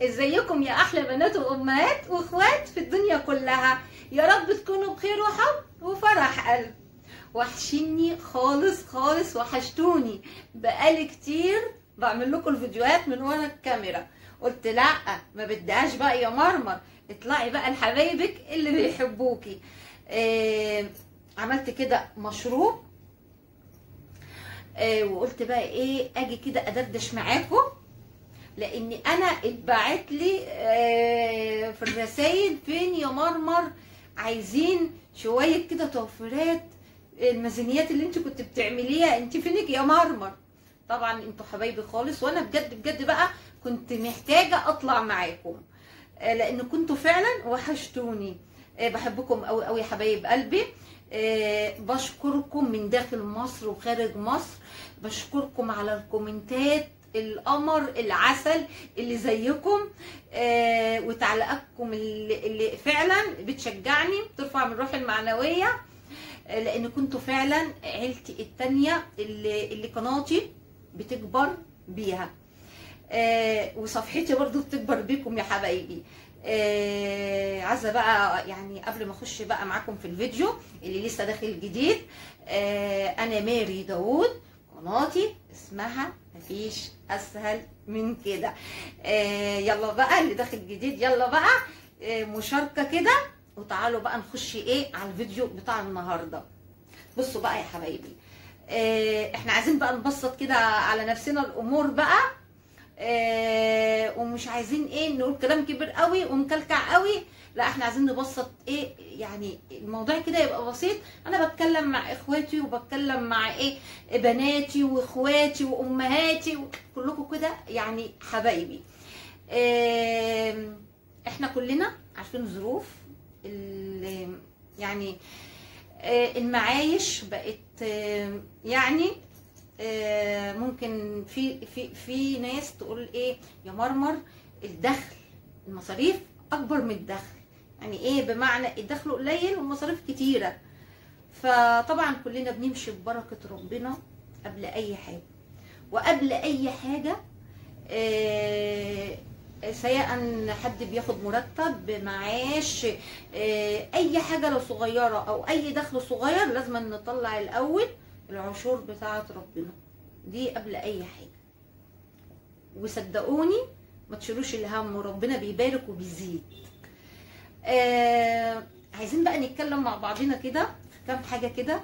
ازيكم يا احلى بنات وامهات واخوات في الدنيا كلها؟ يا رب تكونوا بخير وحب وفرح قلب. وحشيني خالص خالص، وحشتوني، بقالي كتير بعمل لكم الفيديوهات من ورا الكاميرا. قلت لا ما بديهاش بقى يا مرمر، اطلعي بقى لحبايبك اللي بيحبوكي. عملت كده مشروب، وقلت بقى ايه، اجي كده ادردش معاكم، لان انا اتبعت لي في الرسايل فين يا مرمر، عايزين شوية كده توفيرات الميزانيات اللي انت كنت بتعمليها، انت فينك يا مرمر؟ طبعا انتوا حبايبي خالص، وانا بجد بجد بقى كنت محتاجه اطلع معاكم، لان كنتوا فعلا وحشتوني. بحبكم قوي قوي يا حبايب قلبي. بشكركم من داخل مصر وخارج مصر، بشكركم على الكومنتات القمر العسل اللي زيكم، وتعليقاتكم اللي فعلا بتشجعني، بترفع من روحي المعنوية، لان كنتوا فعلا عيلتي التانية اللي قناتي بتكبر بيها، وصفحتي برضو بتكبر بيكم يا حبايبي. عايزه بقى يعني قبل ما اخش بقى معاكم في الفيديو اللي لسه داخل جديد، انا ماري داوود، قناتي اسمها مفيش اسهل من كده. يلا بقى اللي داخل جديد، يلا بقى مشاركة كده، وتعالوا بقى نخش ايه على الفيديو بتاع النهارده. بصوا بقى يا حبايبي، احنا عايزين بقى نبسط كده على نفسنا الامور بقى، ومش عايزين ايه نقول كلام كبير قوي ونكلكع قوي، لا احنا عايزين نبسط ايه يعني الموضوع كده يبقى بسيط. انا بتكلم مع اخواتي وبتكلم مع ايه بناتي واخواتي وامهاتي كلكم كده يعني حبايبي. احنا كلنا عارفين ظروف يعني المعايش بقت، يعني ممكن في في في ناس تقول ايه يا مرمر، الدخل المصاريف اكبر من الدخل، يعني ايه بمعنى الدخل قليل والمصاريف كتيرة. فطبعا كلنا بنمشي ببركة ربنا قبل اي حاجة، وقبل اي حاجة سواء حد بياخد مرتب معاش، اي حاجة لو صغيرة او اي دخل صغير لازم نطلع الاول العشور بتاعه ربنا دي قبل اي حاجة. وصدقوني ما تشيلوش الهم، وربنا بيبارك وبيزيد. عايزين بقى نتكلم مع بعضنا كده في كام حاجة كده،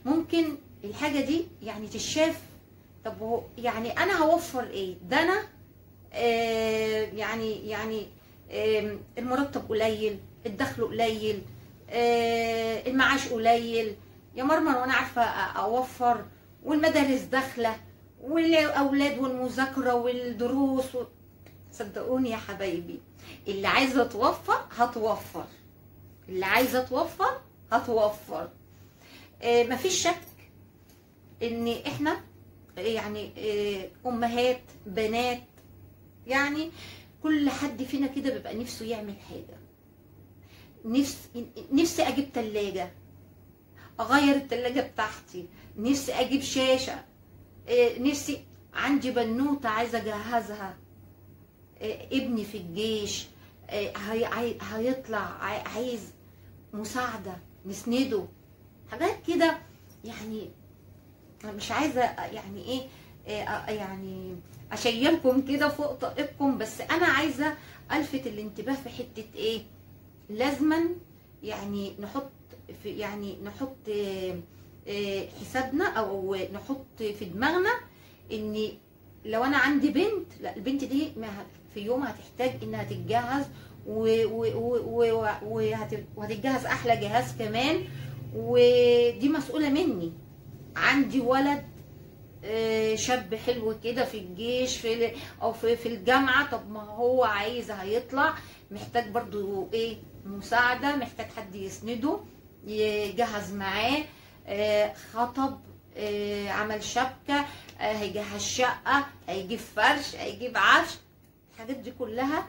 ممكن الحاجة دي يعني تشاف. طب يعني انا هوفر ايه؟ ده انا يعني المرتب قليل، الدخل قليل، المعاش قليل يا مرمر، وانا عارفه اوفر، والمدارس داخله، والاولاد والمذاكرة والدروس صدقوني يا حبايبي، اللي عايزه توفر هتوفر، اللي عايزه توفر هتوفر. مفيش شك ان احنا يعني امهات بنات، يعني كل حد فينا كده بيبقى نفسه يعمل حاجة. نفسي اجيب تلاجة، اغير التلاجة بتاعتي، نفسي اجيب شاشة، نفسي عندي بنوتة عايزة اجهزها، ابني في الجيش هيطلع عايز مساعدة نسنده، حاجات كده. يعني مش عايزة يعني ايه يعني اشيلكم كده فوق طاقتكم، بس انا عايزة الفت الانتباه في حتة ايه، لازما يعني نحط في يعني نحط حسابنا او نحط في دماغنا ان لو انا عندي بنت، لا البنت دي في يوم هتحتاج انها تتجهز، وهتتجهز احلى جهاز كمان، ودي مسؤولة مني. عندي ولد شاب حلو كده في الجيش في او في الجامعة، طب ما هو عايز هيطلع، محتاج برضو ايه مساعدة، محتاج حد يسنده يجهز معاه، خطب، عمل شبكة، هيجهز شقه، هيجيب فرش، هيجيب عفش، الحاجات دي كلها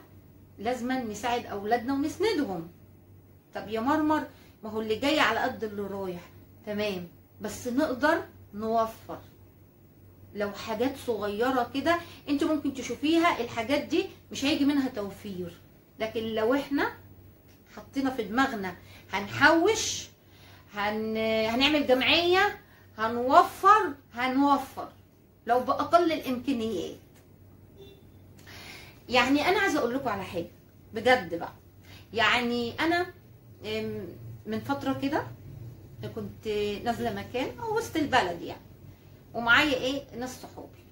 لازم نساعد اولادنا ونسندهم. طب يا مرمر ما هو اللي جاي على قد اللي رايح، تمام، بس نقدر نوفر. لو حاجات صغيرة كده انت ممكن تشوفيها، الحاجات دي مش هيجي منها توفير. لكن لو احنا حطينا في دماغنا هنحوش، هنعمل جمعية، هنوفر، هنوفر لو باقل الامكانيات. يعني انا عايزه اقول لكم على حاجة بجد بقى. يعني انا من فترة كده كنت نازله مكان او وسط البلد يعني، ومعايا ايه ناس صحابي،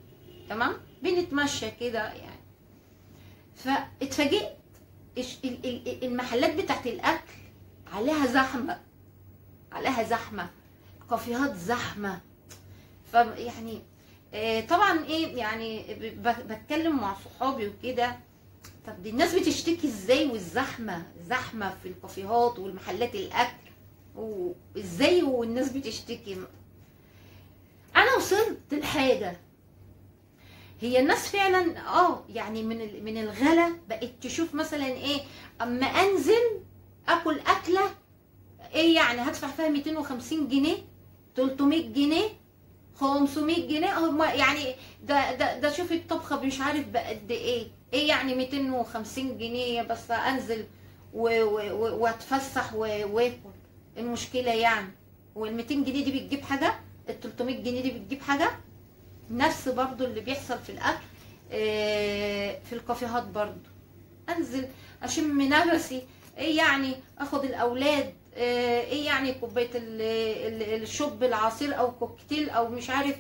تمام، بنتمشى كده يعني. فاتفاجئت المحلات بتاعت الاكل عليها زحمة، عليها زحمة، كافيهات زحمة. فيعني طبعا ايه يعني بتكلم مع صحابي وكده، طب دي الناس بتشتكي ازاي والزحمه زحمة في الكافيهات والمحلات الاكل، وازاي والناس بتشتكي؟ انا وصلت لحاجة، هي الناس فعلا يعني من الغلا بقت تشوف مثلا ايه، اما انزل اكل اكله ايه يعني هدفع فيها 250 جنيه، 300 جنيه، 500 جنيه، يعني ده ده ده شوف الطبخة مش عارف بقد ايه، ايه يعني 250 جنيه بس انزل واتفسح واكل، المشكلة يعني؟ وال 200 جنيه دي بتجيب حاجة؟ ال 300 جنيه دي بتجيب حاجة؟ نفس برضو اللي بيحصل في الاكل في الكافيهات برضو، انزل اشم نفسي، ايه يعني اخد الاولاد، ايه يعني كوباية الشوب العصير او كوكتيل او مش عارف،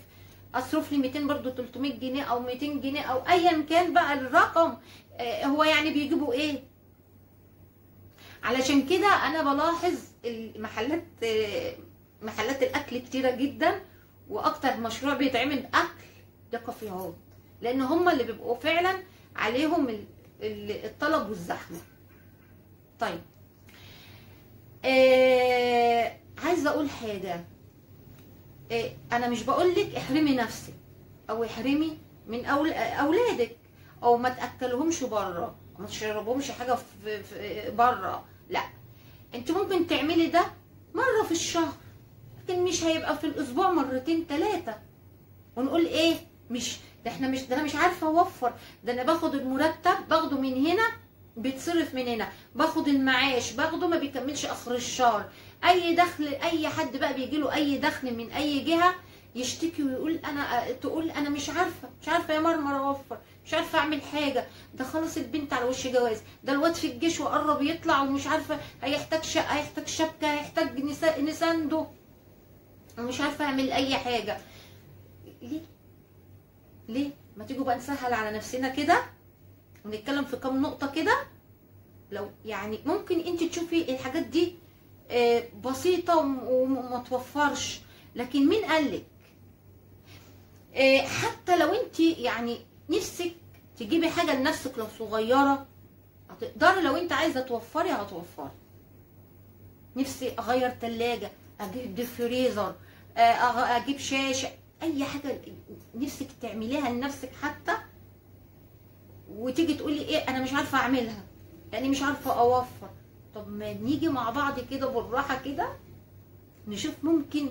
اصرف لي 200 برضو 300 جنيه او 200 جنيه او ايا كان بقى الرقم، هو يعني بيجيبوا ايه؟ علشان كده انا بلاحظ المحلات، محلات الاكل كتيرة جدا، واكتر مشروع بيتعمل اكل ده كافيهات، لان هم اللي بيبقوا فعلا عليهم الطلب والزحمه. طيب عايزه اقول حاجة، انا مش بقولك احرمي نفسك او احرمي من اولادك او ما تاكلهمش بره، ما تشربهمش حاجة في بره، لا، انت ممكن تعملي ده مرة في الشهر، لكن مش هيبقى في الاسبوع مرتين ثلاثة. ونقول ايه، مش ده احنا مش ده انا مش عارفه اوفر، ده انا باخد المرتب باخده من هنا بيتصرف من هنا، باخد المعاش باخده ما بيكملش اخر الشهر. اي دخل، اي حد بقى بيجي له اي دخل من اي جهة يشتكي ويقول انا، تقول انا مش عارفه، مش عارفه يا مرمر اوفر، مش عارفه اعمل حاجة، ده خلاص البنت على وش جواز، ده الواد في الجيش وقرب يطلع ومش عارفه هيحتاج شقه، هيحتاج شبكة، هيحتاج نسانده، ومش عارفه اعمل اي حاجة. ليه؟ ليه؟ ما تيجوا بقى نسهل على نفسنا كده ونتكلم في كام نقطة كده. لو يعني ممكن انت تشوفي الحاجات دي بسيطة وما توفرش، لكن مين قالك؟ حتى لو انت يعني نفسك تجيبي حاجة لنفسك لو صغيرة هتقدري، لو انت عايزه توفري هتوفري. نفسي اغير تلاجة، اجيب ديب فريزر، اجيب شاشة، اي حاجة نفسك تعمليها لنفسك حتى، وتيجي تقولي ايه انا مش عارفه اعملها لاني مش عارفه اوفر. طب ما نيجي مع بعض كده بالراحة كده نشوف ممكن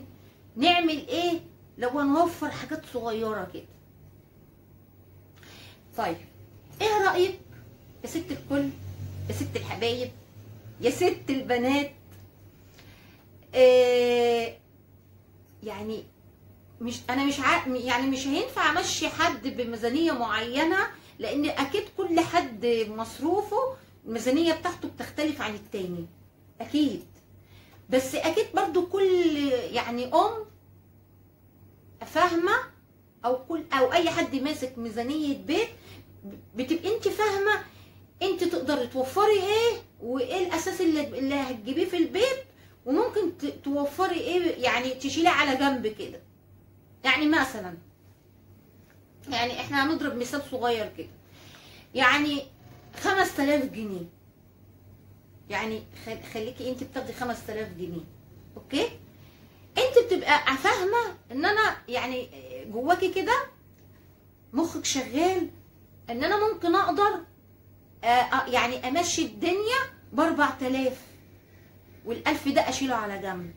نعمل ايه لو هنوفر حاجات صغيرة كده. طيب ايه رايك يا ست الكل، يا ست الحبايب، يا ست البنات؟ إيه يعني مش انا مش يعني مش هينفع امشي حد بميزانيه معينة، لان اكيد كل حد مصروفه الميزانية بتاعته بتختلف عن التاني اكيد، بس اكيد برضو كل يعني ام فاهمه او كل او اي حد ماسك ميزانية بيت بتبقي انت فاهمه انت تقدري توفري ايه وايه الاساس اللي هتجيبيه في البيت، وممكن توفري ايه يعني تشيليه على جنب كده. يعني مثلا يعني احنا هنضرب مثال صغير كده، يعني 5000 جنيه، يعني خليكي انت بتاخدي 5000 جنيه، okay؟ انت بتبقى فاهمه ان انا يعني جواكي كده مخك شغال ان انا ممكن اقدر يعني امشي الدنيا ب 4000 وال1000 ده اشيله على جنب.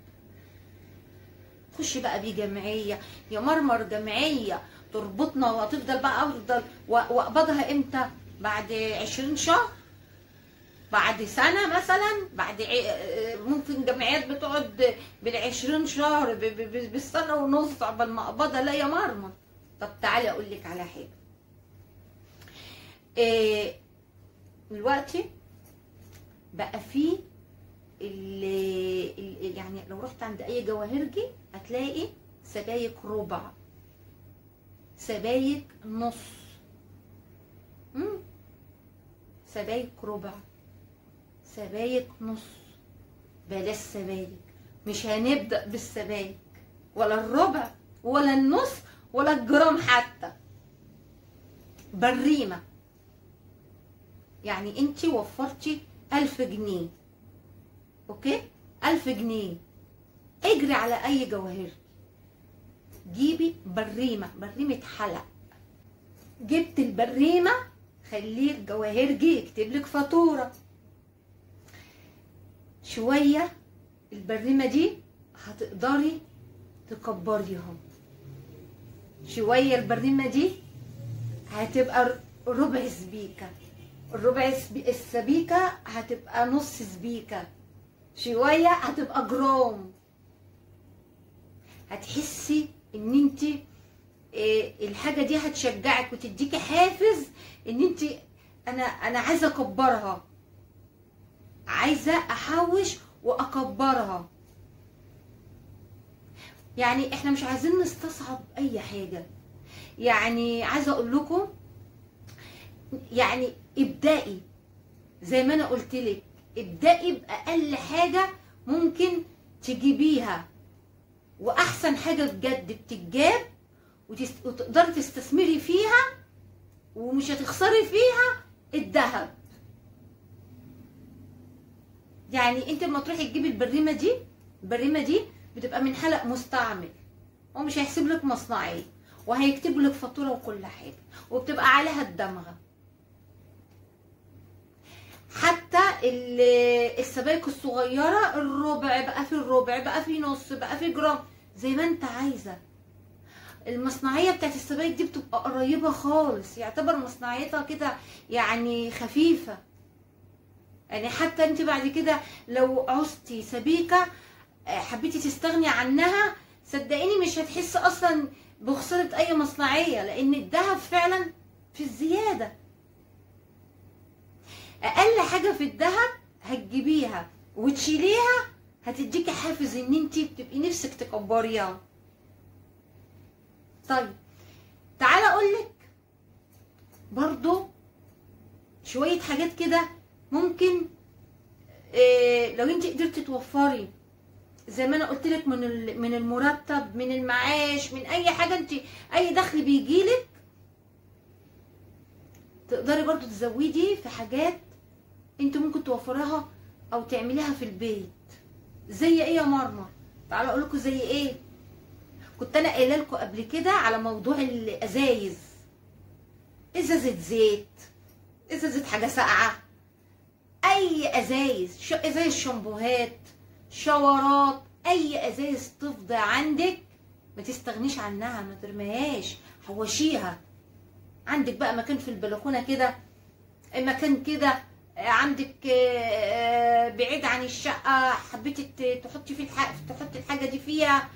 خش بقى بيه جمعية يا مرمر، جمعية تربطنا وهتفضل بقى افضل واقبضها امتى؟ بعد 20 شهر، بعد سنة مثلا، بعد ممكن جمعيات بتقعد بال20 شهر، بالسنة ونص عقبال ما اقبضها. لا يا مرمر. طب تعالي اقول لك على حاجة. دلوقتي بقى في يعني لو رحت عند اي جواهرجي هتلاقي سبايك ربع، سبايك نص، سبايك ربع، سبايك نص. بلاش سبايك، مش هنبدأ بالسبايك ولا الربع ولا النص ولا الجرام حتى. بريمة، يعني انتي وفرتي 1000 جنيه، okay، 1000 جنيه، اجري على اي جواهرجي جيبي بريمة، بريمة حلق. جبت البريمة، خليه الجواهرجي يكتب لك فاتورة. شوية البريمة دي هتقدري تكبريها، شوية البريمة دي هتبقى ربع سبيكة، الربع السبيكة هتبقى نص سبيكة، شوية هتبقى جرام. هتحسي ان انت الحاجة دي هتشجعك وتديكي حافز ان انت انا عايزة اكبرها، عايزة احوش واكبرها. يعني احنا مش عايزين نستصعب اي حاجة. يعني عايزة اقول لكم يعني ابدأي زي ما انا قلت لك، ابدأي باقل حاجة ممكن تجيبيها، واحسن حاجة بجد بتتجاب وتقدري تستثمري فيها ومش هتخسري فيها الذهب. يعني انت لما تروحي تجيبي البريمة دي، البريمة دي بتبقى من حلق مستعمل، ومش هيحسب لك مصنعية وهيكتب لك فاتورة وكل حاجة، وبتبقى عليها الدمغة. حتى السبائك الصغيرة الربع بقى في الربع، بقى في نص، بقى في جرام، زي ما انت عايزة. المصنعية بتاعت السبائك دي بتبقى قريبة خالص، يعتبر مصنعيتها كده يعني خفيفة. يعني حتى انت بعد كده لو عوزتي سبيكة حبيتي تستغني عنها، صدقيني مش هتحس اصلا بخسارة اي مصنعية، لان الذهب فعلا في الزيادة. اقل حاجة في الذهب هتجيبيها وتشيليها هتديكي حافز ان انت بتبقي نفسك تكبريها. طيب تعالى اقولك برضو شوية حاجات كده ممكن لو انت قدرتي توفري زي ما انا قلت لك من المرتب، من المعاش، من اي حاجة انت اي دخل بيجيلك، تقدري برضو تزودي في حاجات انت ممكن توفريها او تعمليها في البيت. زي ايه يا مرمر؟ تعالوا اقول لكم زي ايه. كنت انا قايله لكم قبل كده على موضوع الازايز، ازازة زيت، ازازة حاجة ساقعه، اي ازايز، ازايز شامبوهات، شاورات، اي ازايز تفضى عندك ما تستغنيش عنها، ما ترميهاش، حوشيها. عندك بقى مكان في البلكونه كده، مكان كده عندك بعيد عن الشقة، حبيتي تحطي فيه تحطي الحاجة دي فيها.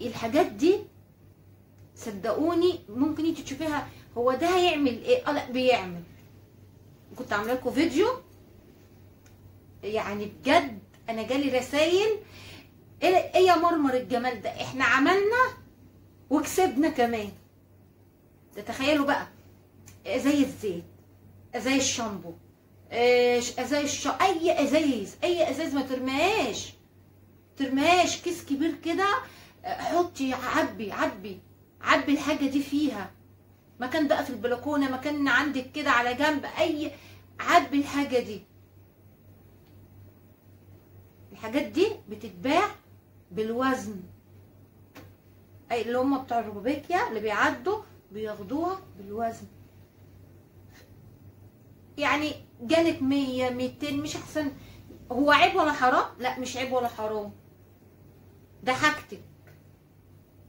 الحاجات دي صدقوني ممكن انت تشوفيها هو ده هيعمل ايه؟ لا بيعمل. كنت عامله لكم فيديو يعني بجد انا جالي رسايل ايه يا مرمر الجمال ده، احنا عملنا وكسبنا كمان. تتخيلوا بقى زي الزيت، زي الشامبو، زي اي ازايز، اي ازايز ما ترميهاش، ترميهاش، كيس كبير كده حطي، عبي عبي عبي الحاجة دي فيها. مكان بقى في البلكونه، مكان عندك كده على جنب، اي عبي الحاجة دي. الحاجات دي بتتباع بالوزن، اي اللي هم بتوع الروبيكيا اللي بيعدوا بياخدوها بالوزن. يعني جالك 100 200 مش احسن؟ هو عيب ولا حرام؟ لا مش عيب ولا حرام، ده حاجتك.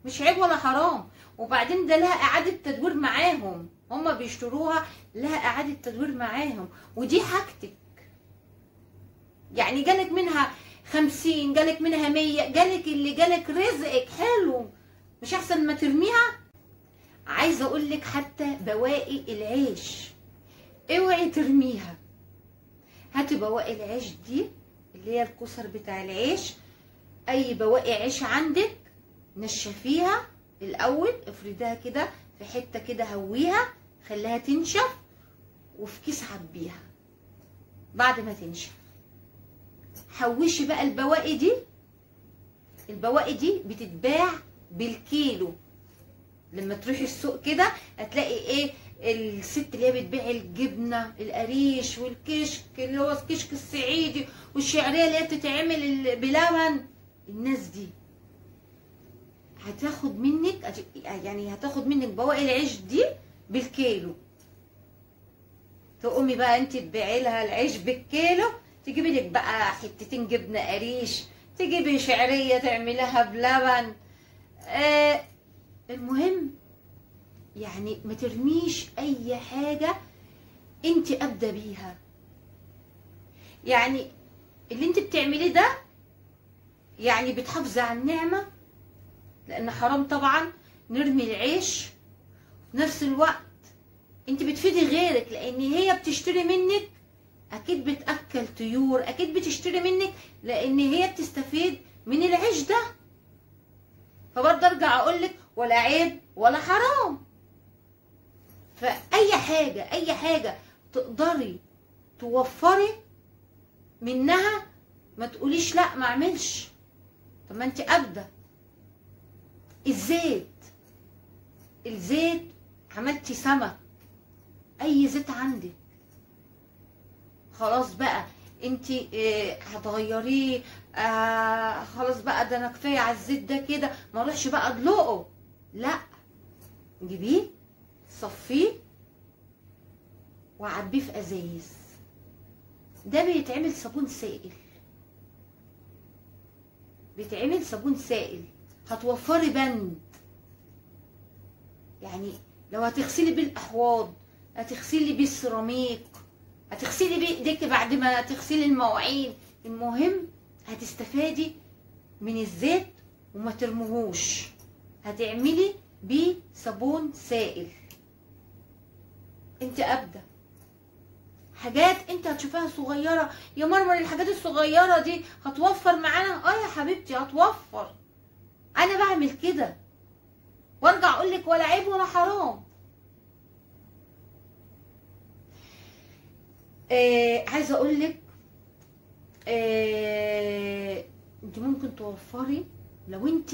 مش عيب ولا حرام. وبعدين ده لها اعاده تدوير معاهم، هما بيشتروها لها اعاده تدوير معاهم، ودي حاجتك. يعني جالك منها 50، جالك منها 100، جالك اللي جالك، رزقك حلو، مش احسن ما ترميها؟ عايزه اقول لك حتى بواقي العيش اوعي ترميها. هاتي بواقي العيش دي اللي هي الكسر بتاع العيش، اي بواقي عيش عندك نشفيها الاول، افرديها كده في حتة كده، هويها، خليها تنشف، وفي كيس عبيها. بعد ما تنشف حوشي بقى البواقي دي. البواقي دي بتتباع بالكيلو، لما تروحي السوق كده هتلاقي ايه، الست اللي هي بتبيع الجبنة القريش والكشك اللي هو الكشك الصعيدي والشعريه اللي هي بتتعمل بلبن، الناس دي هتاخد منك، يعني هتاخد منك بواقي العيش دي بالكيلو. تقومي بقى انت تبيعي لها العيش بالكيلو، تجيبي لك بقى حتتين جبنه قريش، تجيبي شعرية تعملها بلبن. المهم يعني ما ترميش اي حاجة انت ابدا بيها. يعني اللي انت بتعمليه ده يعني بتحافظي على النعمة، لان حرام طبعا نرمي العيش. في نفس الوقت انت بتفيدي غيرك، لان هي بتشتري منك، اكيد بتاكل طيور، اكيد بتشتري منك لان هي بتستفيد من العيش ده. فبرضه ارجع اقولك ولا عيب ولا حرام. فاي حاجة، اي حاجة تقدري توفري منها ما تقوليش لا ما اعملش. طب ما انت ابدا. الزيت، الزيت عملتي سمك، اي زيت عندك خلاص بقى انت هتغيريه، خلاص بقى ده انا كفاية على الزيت ده كده، ما اروحش بقى ادلقه، لا، جيبيه صفيه وعبيه في ازايز. ده بيتعمل صابون سائل، بيتعمل صابون سائل. هتوفري بند، يعني لو هتغسلي بيه الاحواض، هتغسلي بيه السيراميك، هتغسلي بيه ايديك بعد ما تغسلي المواعين، المهم هتستفادي من الزيت وما ترموهوش، هتعملي بيه صابون سائل. انت ابدا حاجات انت هتشوفها صغيرة يا مرمر، الحاجات الصغيرة دي هتوفر معانا. اه يا حبيبتي هتوفر، انا بعمل كده وارجع اقول لك ولا عيب ولا حرام. عايزه اقول لك انت ممكن توفري لو انت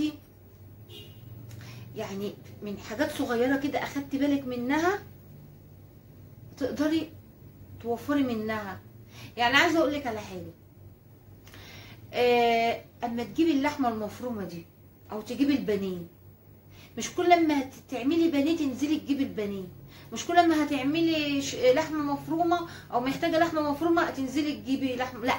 يعني من حاجات صغيرة كده اخدتي بالك منها تقدري توفري منها. يعني عايزه اقول لك على حاجة، اما تجيبي اللحمة المفرومه دي او تجيبي البانيه، مش كل ما تعملي بانيه تنزلي تجيبي البانيه، مش كل ما هتعملي لحمه مفرومه او محتاجه لحمه مفرومه تنزلي تجيبي لحمه، لا،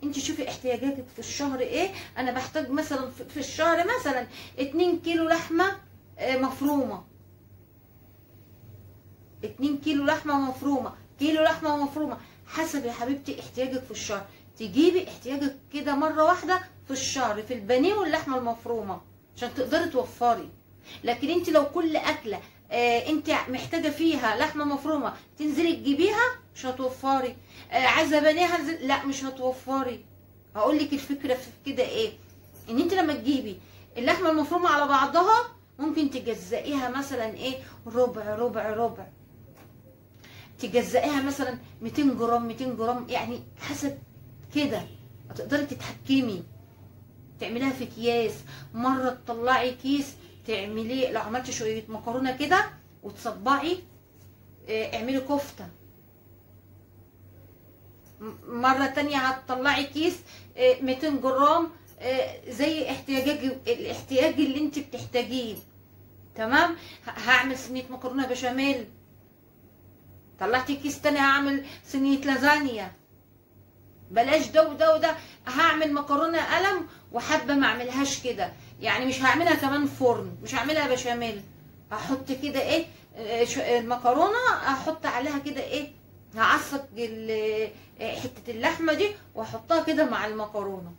انت شوفي احتياجاتك في الشهر ايه. انا بحتاج مثلا في الشهر مثلا 2 كيلو لحمه مفرومه، 2 كيلو لحمه مفرومه، كيلو لحمه مفرومه، حسب يا حبيبتي احتياجك في الشهر. تجيبي احتياجك كده مرة واحدة في الشهر في البانيه واللحمة المفرومه عشان تقدري توفري. لكن انت لو كل اكله انت محتاجه فيها لحمه مفرومه تنزلي تجيبيها مش هتوفري. عايزه بانيه هنزل، لا مش هتوفري. هقول لك الفكرة في كده ايه، ان انت لما تجيبي اللحمة المفرومه على بعضها ممكن تجزئيها مثلا ايه، ربع ربع ربع، تجزئيها مثلا 200 جرام 200 جرام، يعني حسب كده هتقدري تتحكمي. تعمليها في اكياس، مرة تطلعي كيس تعمليه، لو عملتي شوية مكرونه كده وتصبعي اعملي كفته، مرة تانية هتطلعي كيس 200 جرام زي احتياجك، الاحتياج اللي انت بتحتاجيه. تمام، هعمل صينية مكرونه بشاميل، طلعتي كيس تاني هعمل صينية لازانيا، بلاش ده وده وده، هعمل مكرونه قلم وحابة ما اعملهاش كده. يعني مش هعملها كمان فرن، مش هعملها بشاميل، هحط كده ايه المكرونه، هحط عليها كده ايه، هعصج حتة اللحمة دي واحطها كده مع المكرونه.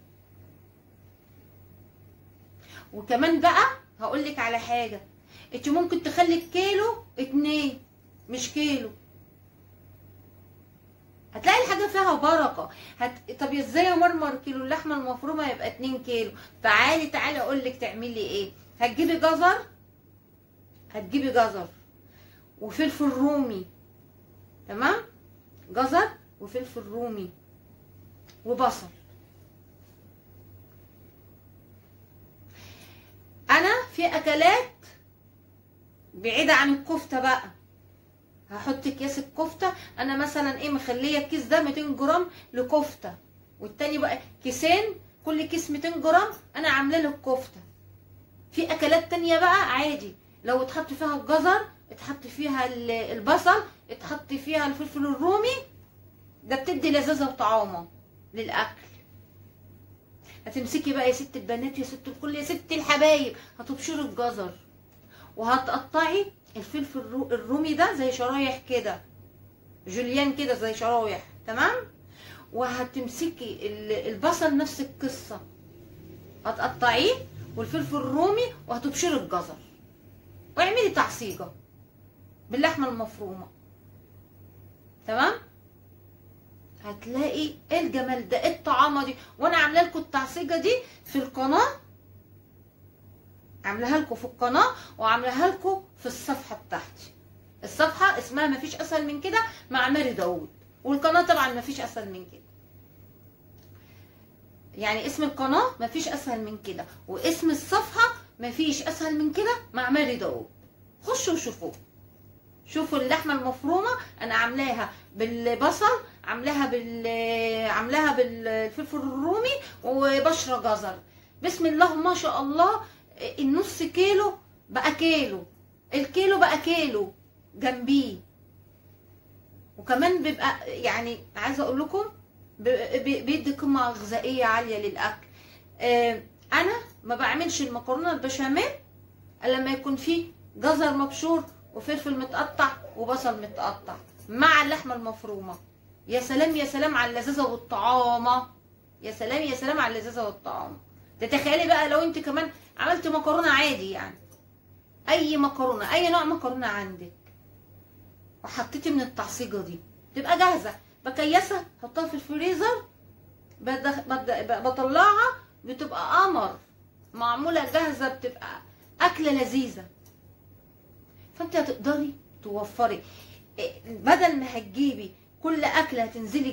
وكمان بقى هقولك على حاجة، انت ممكن تخلي الكيلو 2 مش كيلو، هتلاقي الحاجة فيها بركة. طب ازاي يا مرمر كيلو اللحمة المفرومه يبقى 2 كيلو؟ تعالي تعالي اقول لك تعملي ايه. هتجيبي جزر، هتجيبي جزر وفلفل رومي، تمام؟ جزر وفلفل رومي وبصل. انا في اكلات بعيدة عن الكفتة بقى، هحط اكياس الكفتة. انا مثلا ايه مخليه الكيس ده 200 جرام لكفته، والتاني بقى كيسين كل كيس 200 جرام انا عامله له الكفتة. في اكلات تانية بقى عادي لو اتحط فيها الجزر، اتحط فيها البصل، اتحط فيها الفلفل الرومي، ده بتدي لذاذه وطعامه للاكل. هتمسكي بقى يا ست البنات، يا ست الكل، يا ست الحبايب، هتبشري الجزر وهتقطعي الفلفل الرومي ده زي شرايح كده، جوليان كده زي شرايح، تمام؟ وهتمسكي البصل نفس القصة، هتقطعيه والفلفل الرومي، وهتبشري الجزر، واعملي تعصيجه باللحمه المفرومه، تمام؟ هتلاقي ايه الجمال ده، ايه الطعامه دي. وانا عامله لكم التعصيجه دي في القناة، عاملاها لكم في القناة وعاملاها لكم في الصفحة بتاعتي. الصفحة اسمها مفيش اسهل من كده مع ماري داوود، والقناة طبعا مفيش اسهل من كده، يعني اسم القناة مفيش اسهل من كده، واسم الصفحة مفيش اسهل من كده مع ماري داوود. خشوا وشوفوه، شوفوا اللحمة المفرومه انا عاملاها بالبصل، عاملاها بالفلفل الرومي وبشره جزر. بسم الله ما شاء الله، النص كيلو بقى كيلو، الكيلو بقى كيلو جنبيه. وكمان بيبقى يعني عايزه اقول لكم بيدي قيمة غذائية عالية للاكل. انا ما بعملش المكرونه البشاميل الا لما يكون فيه جزر مبشور وفلفل متقطع وبصل متقطع مع اللحمة المفرومه. يا سلام يا سلام على اللذاذه والطعامه، يا سلام يا سلام على اللذاذه والطعامه. تتخيلي بقى لو انت كمان عملت مكرونه عادي، يعني اي مكرونه، اي نوع مكرونه عندك، وحطيتي من التعصيجه دي تبقى جاهزة، بكيسها حطها في الفريزر، بطلعها بتبقى قمر، معمولة جاهزة، بتبقى اكله لذيذة. فانت هتقدري توفري، بدل ما هتجيبي كل اكله هتنزلي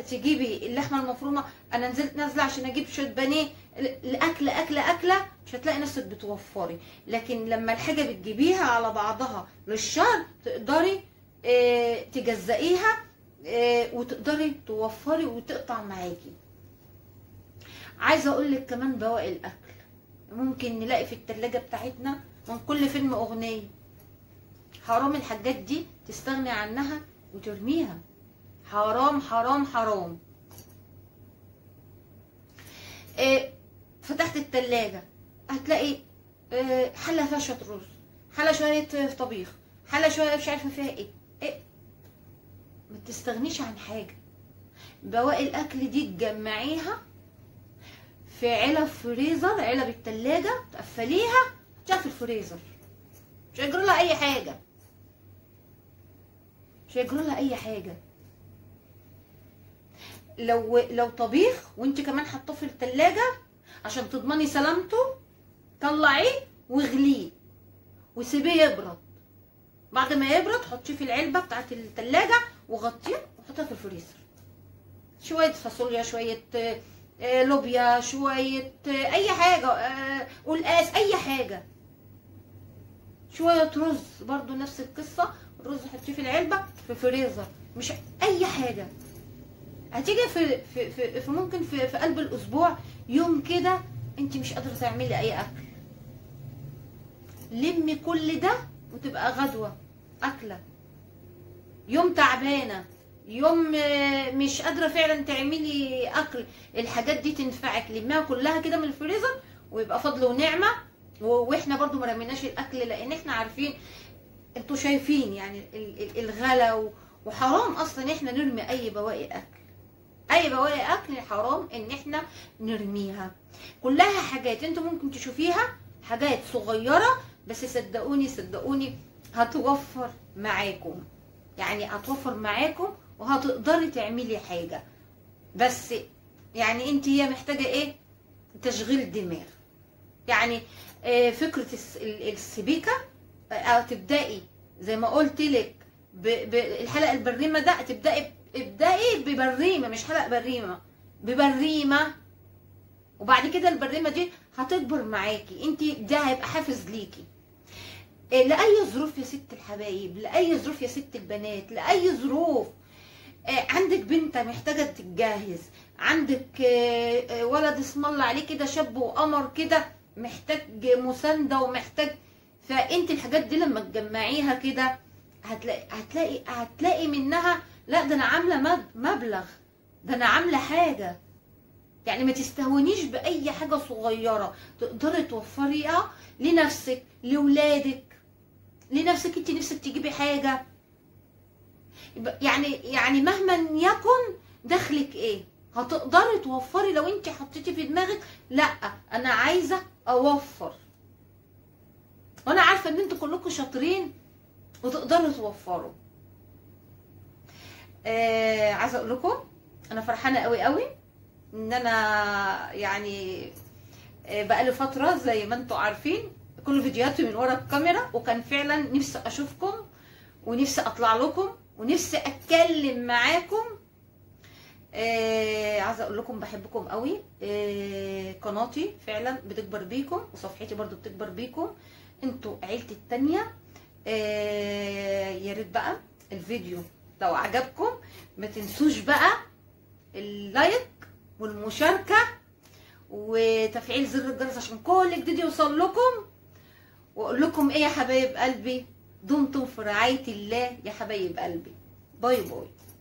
تجيبي اللحمة المفرومه. انا نزلت نازله عشان اجيب شوية بانيه، الاكل اكله اكله مش هتلاقي نفسك بتوفري. لكن لما الحاجة بتجيبيها على بعضها للشهر تقدري تجزئيها، وتقدري توفري وتقطع معاكي. عايزه اقول لك كمان بواقي الاكل ممكن نلاقي في التلاجة بتاعتنا من كل فيلم اغنية. حرام الحاجات دي تستغني عنها وترميها، حرام حرام حرام. فتحت التلاجة هتلاقي حلة فيها شوية رز، حلة شوية طبيخ، حلة شوية مش عارفة فيها ايه. ما تستغنيش عن حاجة. بواقي الاكل دي تجمعيها في علب فريزر، علب التلاجة تقفليها تحطيها في الفريزر، مش هيجرى لها اي حاجة، مش هيجرى لها اي حاجة. لو طبيخ وانت كمان حطاه في التلاجة عشان تضمني سلامته، طلعيه واغليه وسيبيه يبرد. بعد ما يبرد حطيه في العلبة بتاعت التلاجة وغطيه وحطيها في الفريزر. شوية فاصوليا، شوية لوبيا، شوية اي حاجة، قلقاس، اي حاجة، شوية رز برضو نفس القصة، الرز حطيه في العلبة في الفريزر، مش اي حاجة. هتيجي في في في, في ممكن في قلب الاسبوع يوم كده انت مش قادرة تعملي اي اكل، لمي كل ده وتبقى غدوه اكله. يوم تعبانة، يوم مش قادرة فعلا تعملي اكل، الحاجات دي تنفعك، لميها كلها كده من الفريزر ويبقى فضل ونعمه. واحنا برضو ما رميناش الاكل، لان احنا عارفين، انتوا شايفين يعني الغلا، وحرام اصلا احنا نرمي اي بواقي اكل، اي بواقي اكل حرام ان احنا نرميها. كلها حاجات انتوا ممكن تشوفيها حاجات صغيرة، بس صدقوني صدقوني هتوفر معاكم، يعني هتوفر معاكم وهتقدري تعملي حاجة. بس يعني انت هي محتاجه ايه؟ تشغيل دماغ. يعني فكرة السبيكه، تبداي زي ما قلت لك الحلقة البريمه ده، تبداي ابداي ببريمه، مش حلقة بريمه، ببريمه، وبعد كده البريمه دي هتكبر معاكي انت، ده هيبقى حافز ليكي لاي ظروف يا ست الحبايب، لاي ظروف يا ست البنات، لاي ظروف. عندك بنت محتاجه تتجهز، عندك ولد اسم الله عليه كده شاب وقمر كده محتاج مساندة ومحتاج، فانت الحاجات دي لما تجمعيها كده هتلاقي هتلاقي هتلاقي منها، لا ده انا عامله مبلغ، ده انا عامله حاجة. يعني ما تستهونيش باي حاجة صغيرة تقدري توفريها لنفسك، لولادك، لنفسك انت نفسك تجيبي حاجة. يعني مهما يكن دخلك ايه هتقدري توفري لو انت حطيتي في دماغك لا انا عايزه اوفر. وانا عارفه ان انتوا كلكم شاطرين وتقدروا توفروا. عايزه اقول لكم انا فرحانة قوي قوي ان انا يعني بقالي فترة زي ما انتوا عارفين كل فيديوهاتي من ورا الكاميرا، وكان فعلا نفسي اشوفكم ونفسي اطلع لكم ونفسي اتكلم معاكم. عايزه اقول لكم بحبكم قوي. قناتي فعلا بتكبر بيكم، وصفحتي برضو بتكبر بيكم، انتوا عيلتي التانية. يا ريت بقى الفيديو لو عجبكم ما تنسوش بقى ال like والمشاركة وتفعيل زر الجرس عشان كل جديد يوصل لكم. واقول لكم ايه يا حبايب قلبي، دمتم في رعاية الله يا حبايب قلبي. bye bye.